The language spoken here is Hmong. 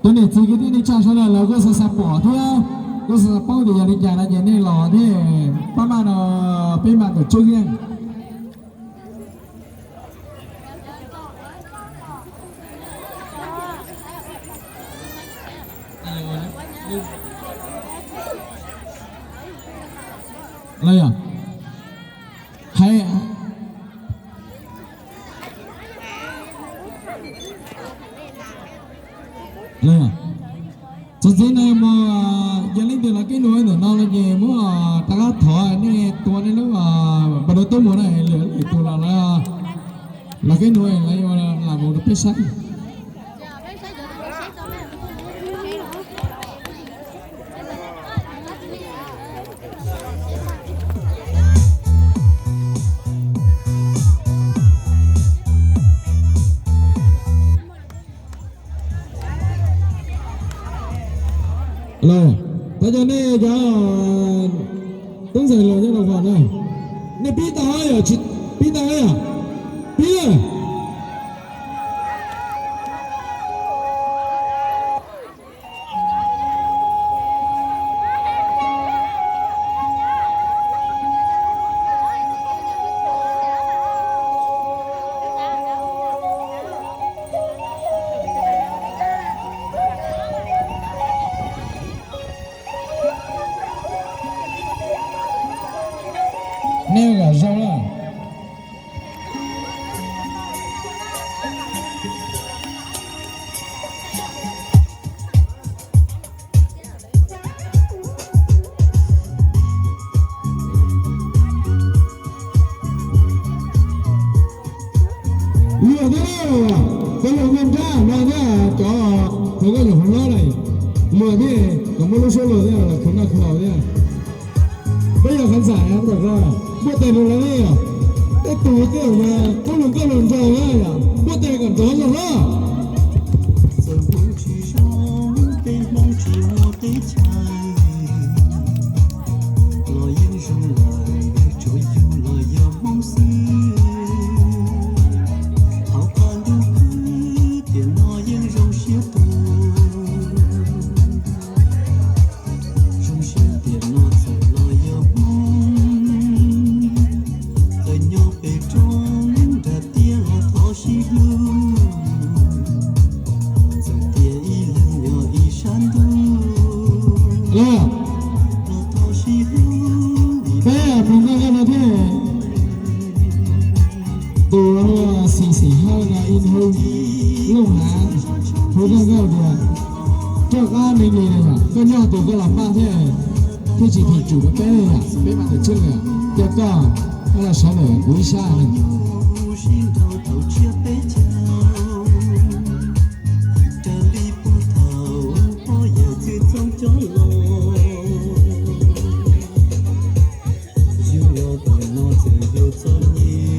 Cov niam txiv kwv tij neej tsa sawv daws lawv kuj xav xav pom thiab, kuj xav xav paub tias yog li cas no ces nej los thiab pab maj no peb mam tawm tseeb yeej. Los yog hais txuas ntxiv no mus, yog leej twg los kev nug ntawm no no ces muab rov qab thov nej tua nej lub pas dua tub mus na, lwm tus los los kev nug lawv yuav lam mus rau peb saib. Los, thov cov nej cov tub ntxhais hluas nyob rau qhov no, nej pib tau yom, tsis pib tau yom, pib. Nej kom zoo na. Luag thiab, cov luag nkauj nrab no thiab cov hluas nkauj nyuam hluas hlob na, luag thiab kom muaj lub suab luag thiab los khwv noj khwv haus thiab. Peb yog khán giả, npuaj tes rau lawv ne yom. Tej tus tej uas pub luag nkauj luag nraug na yom, npuaj tes kom nrov zog hlob. Txawm Hmoob tsis zoo, peb Hmoob tsis muaj teb chaws, los yeej zoo lawm, tsuav yug los yog Hmoob xwb. Hauv qab ntuj khwb tiam no yeej zoo siab puag, zoo siab tiam no txawm los yog Hmoob, txawm nyob pem roob nram tiaj los thov sib hlub, txawm tias ib leeg nyob ib sab ntuj los thov sib hlub. Peb hluas nkauj no thiab, tus xim xim hawj no ib hnub looj hav, hluas nkauj nkauj tias coj qab me me na yom, koj nyob tus koj los npaj thiab, thiaj tsis phim tsum rau peb yom, peb mam tawm tswj yom, coj koj, koj los sawv ntawm kuv ib sab na. Raws li puag thaum pog yawg txwj txoob coj los, yug los tiam no txawm yug txom nyem,